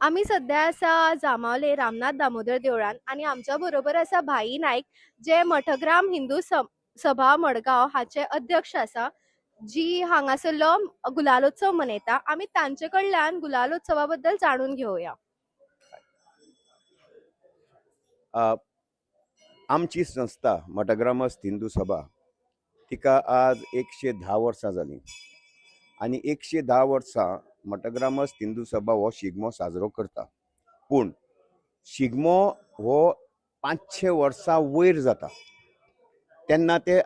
आमी सध्या आसा जांबावले रामनाथ दामोदर देवळान आनी आमच्या बरोबर आसा भाई नायक, जे मठग्राम हिंदू सभा मडगांव हाचे अध्यक्ष आसा, जी हांगासरलो गुलालोत्सव मनयता. आमी तांचे कडल्यान गुलालोत्सवा बद्दल जाणून घेवया. आमची संस्था मठग्रामस्थ हिंदू सभा, तिका आज 110 वर्सां जालीं आनी 110 वर्सां मठग्रामस्थ हिंदू सभा हो शिगमो साजरो करता. पूण शिगमो हो 500 वर्सां वयर जाता तेन्ना ते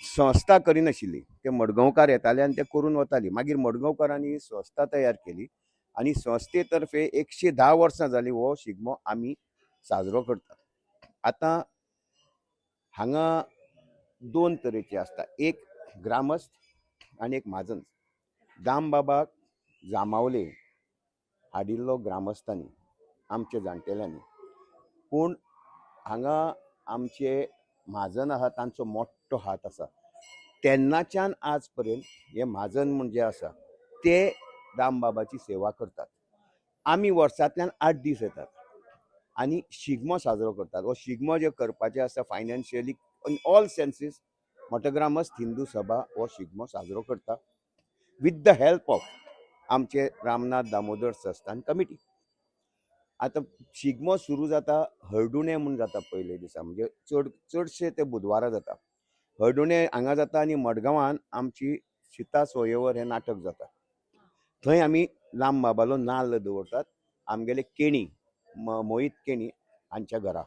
संस्था करिनाशिल्ली. ते मडगांवकार येताले आनी ते करून वताली. मागीर मडगांवकारांनी ही संस्था तयार केली आनी संस्थे तर्फे 110 वर्सां जालीं हो शिगमो आमी साजरो करतात. आतां हांगा दोन तरेचे आसता, एक ग्रामस्थ आनी एक म्हाजन. दामबाबाक जांबावले हाडिल्लो ग्रामस्थांनी, आमच्या जाणटेल्यांनी. पूण हांगा आमचे म्हाजन आहा, तांचो मोठो हात आसा. तेन्नाच्यान आज पर्यंत हे म्हाजन म्हण जे आसा ते दामबाबाची सेवा करतात. आमी वर्सांतल्यान 8 दीस येतात आनी शिगमो साजरो करतात. हो शिगमो जे करपाचे आसा, फायनान्शियली इन ऑल सेन्सीस मठग्रामस्थ हिंदू सभा हो शिगमो साजरो करता विथ the help of आमचे रामनाथ दामोदर संस्थान कमिटी. आतां शिगमो सुरू जाता हळदुणें म्हूण जाता पयले दिसा, म्हणजे चड चडशे ते बुधवारा जाता. हळदुणें हांगा जाता आनी मडगांवान आमची सीता स्वयंवर हें नाटक जाता. थंय आमी दामबाबालो नाल्ल दवरतात आमगेले केणी मोहीत केणी हांच्या घरा.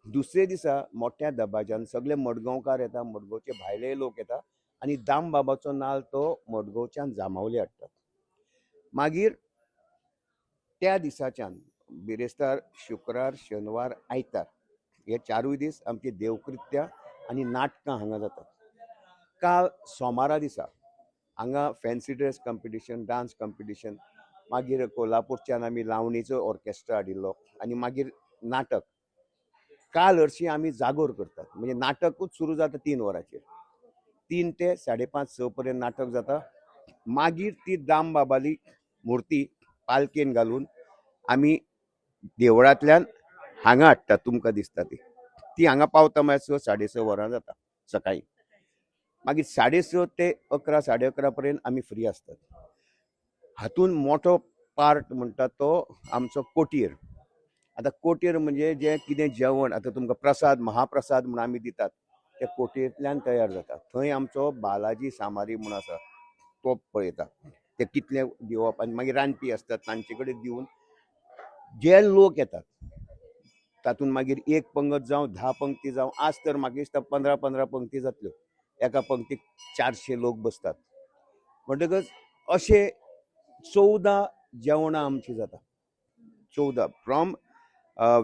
दुसरे दिसा मोठ्या दबाज्यान सगळे मडगांवकार येता, मडगांवचे भायले लोक येता आनी दामबाबाचो नाल्ल तो मडगांवच्यान जांबावले हाडटात. मागीर त्या दिसाच्यान बिरेस्तार, शुक्रार, शेनवार, आयतार हे चारूय दीस आमची देवकृत्यां आनी नाटकां हांगा जातात. काल सोमारा दिसा हांगा fancy dress competition, dance competition, मागीर कोल्हापूरच्यान आमी लावणीचो ऑर्केस्ट्रा हाडिल्लो आनी मागीर नाटक. काल हरशीं आमी जागोर करतात, म्हणजे नाटकूच सुरू जाता 3 वरांचेर, 3 ते 5:30 6 पर्यंत नाटक जाता. मागीर ती दामबाबाली मुर्ती पालकेन घालून आमी देवळांतल्यान हांगा हाडटात. तुमकां दिसता ती ती हांगा पावता म्हळ्यार 6 6:30 वरां जाता सकाळीं. मागीर 6:30 ते 11 11:30 पर्यंत आमी फ्री आसतात. हातून मोठो पार्ट म्हणटा तो आमचो कोटयेर. आतां कोटयेर म्हणजे जें कितें जेवण आतां तुमकां प्रसाद, महाप्रसाद म्हूण आमी दितात, ते कोटयेंतल्यान तयार जाता. थंय आमचो बालाजी सामारी म्हूण आसा, तो पळयता ते कितलें दिवप आनी मागीर रांदपी आसतात तांचे कडेन दिवन जे लोक येतात तातूंत मागीर एक पंगत जावं 10 पंक्ती जावं, आज तर म्हाका दिसता 15-15 पंक्ती जातल्यो. एका पंक्तीक 400 लोक बसतात. म्हणटकच अशे 14 जेवणां आमची जाता, 14, फ्रॉम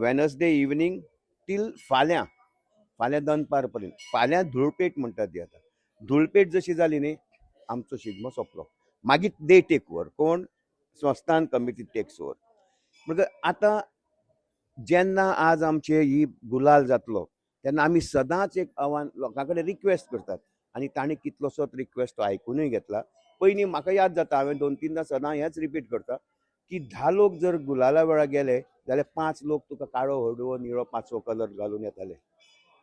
वेनसडे इवनींग टील फाल्यां, फाल्यां दनपार पर्यंत. फाल्यां धुळपेट म्हणटात ती. आतां धुळपेट जशी जाली न्ही, आमचो शिगमो सोंपलो. मागीर दे टेक ओवर कोण, संस्थान कमिटी टेक्स ओवर. म्हणटकच आतां जेन्ना आज आमचे ही गुलाल जातलो तेन्ना आमी सदांच एक आव्हान लोकां कडेन रिक्वेस्ट करतात आनी तांणी कितलोसोच रिक्वेस्ट तो आयकुनूय घेतला. पयलीं म्हाका याद जाता, हांवें 2-3दां सदां हेंच रिपीट करता की 10 लोक जर गुलाला वेळार गेले जाल्यार 5 लोक तुका काळो, हळडुवो, निळो, पांचवो कलर घालून येताले.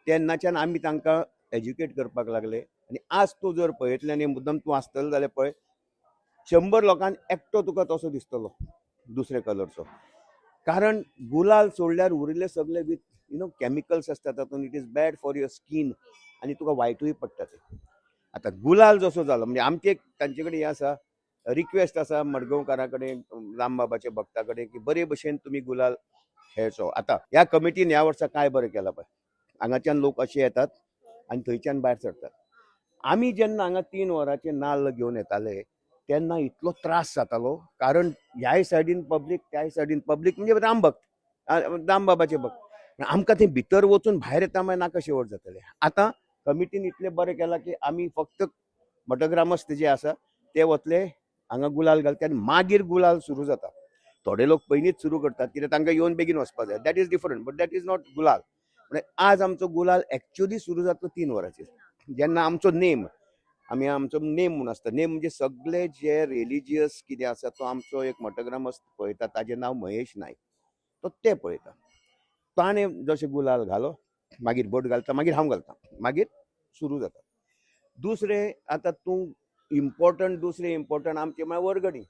तेन्नाच्यान आमी तांकां एज्युकेट करपाक लागले आनी आज तूं जर पळयतलें न्ही, मुद्दम तूं आसतलो जाल्यार पळय, 100 लोकांक एकटो तुका तसो दिसतलो दुसरे कलरचो. कारण गुलाल सोडल्यार उरिल्ले सगळे विथ केमिकल्स आसता तातूंत. It is bad for your skin आनी तुका वायटूय पडटा ते. आतां गुलाल जसो जालो म्हणजे आमचे तांचे कडेन हें आसा, रिक्वेस्ट आसा मडगांवकारा कडेन, रामबाबाच्या भक्ता कडेन की बरे भशेन तुमी गुलाल खेळचो. आतां ह्या कमिटीन ह्या वर्सा काय बरें केलां पळय, हांगाच्यान लोक अशे येतात आनी थंयच्यान भायर सरतात. आमी जेन्ना हांगा 3 वरांचे नाल्ल घेवन येताले तेन्ना इतलो त्रास जातालो, कारण ह्याय सायडीन पब्लीक, त्याय सायडीन पब्लीक, म्हणजे रामभक्त, दामबाबाचे भक्त. आमकां थंय भितर वचून भायर येता म्हळ्यार नाका शेवट जातले. आतां कमिटीन इतलें बरें केलां की आमी फक्त मठग्रामस्थ जे आसा ते वतले हांगा गुलाल घालता आनी मागीर गुलाल सुरू जाता. थोडे लोक पयलींच सुरू करतात कित्याक तांकां येवन बेगीन वचपाक जाय. That is different, but that is not gulal. म्हणजे आज आमचो गुलाल एक्चुअली सुरू जातलो 3 वरांचेर, जेन्ना आमचो नेम आमी आमचो नेम म्हूण आसता. नेम म्हणजे सगळे जे रिलिजियस कितें आसा तो आमचो एक मठग्रामस्थ पळयता, ताजें नांव महेश नायक, तो ते पळयता. ताणें जशें गुलाल घालो, मागीर भट घालता, मागीर हांव घालता, मागीर सुरू जाता. दुसरें आतां तूं इम्पॉर्टंट, दुसरें इम्पॉर्टंट आमचें म्हळ्यार वर्गणी.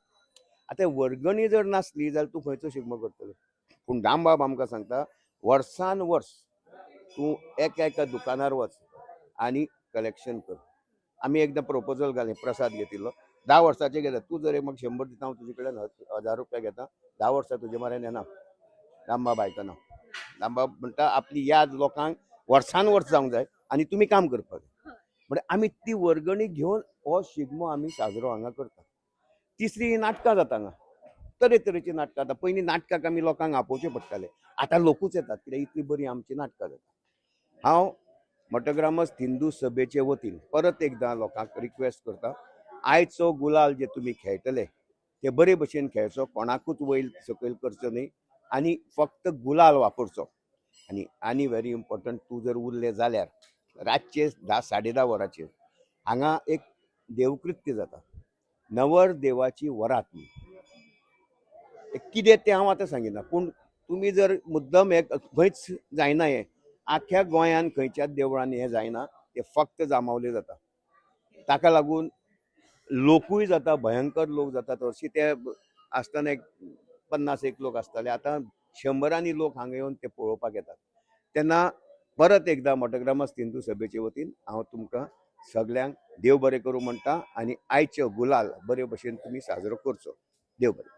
आतां वर्गणी जर नासली जाल्यार तूं खंयचो शिगमो करतलो? पूण दामबाब आमकां सांगता, वर्सान वर्स तूं एका एका दुकानार वच आनी कलेक्शन कर. आमी एकदां प्रपोजल घालें, प्रसाद घेतिल्लो, 10 वर्साचें घेता, तूं जर म्हाका 100 दिता, हांव तुजे कडल्यान 1000 रुपया घेता, 10 वर्सां तुजे मरेन येना. दामबाब आयकना. दामबाब म्हणटा, आपली याद लोकांक वर्सान वर्स जावंक जाय आनी तुमी काम करपाक जाय. म्हणजे आमी ती वर्गणी घेवन हो शिगमो आमी साजरो हांगा करता. तिसरी, नाटकां जाता हांगा, तरेतरेची नाटकां जाता. पयलीं नाटकाक आमी लोकांक आपोवचे पडटाले, आतां लोकूच येतात, कित्याक इतली बरी आमची नाटकां जाता. हांव मठग्रामस्थ हिंदू सभेचे वतीन परत एकदां लोकांक रिक्वेस्ट करता, आयचो गुलाल जे तुमी खेळटले ते बरे भशेन खेळचो, कोणाकूच वयर सकयल करचो न्ही आनी फक्त गुलाल वापरचो. आनी आनी व्हेरी इम्पॉर्टंट, तूं जर उरले जाल्यार रातचे 10, 10:30 वरांचेर हांगा एक देवकृत्य जाता, नवर देवाची वरात म्हूण. तें कितें तें हांव आतां सांगिना, पूण तुमी जर मुद्दम हें खंयच जायना, हें आख्ख्या गोंयान खंयच्याच देवळांनी हें जायना, तें फक्त जांबावले जाता. ताका लागून लोकूय जाता, भयंकर लोक जाता. हरशीं ते आसतना एक 50 एक लोक आसताले, आतां शंबरांनी लोक हांगा येवन ते पळोवपाक येतात. तेन्ना परत एकदां मठग्रामस्थ हिंदू सभेचे वतीन हांव तुमकां सगल्यांक देव बरें करूं म्हणटा आनी आयचे गुलाल बरे भशेन तुमी साजरो करचो. देव बरें.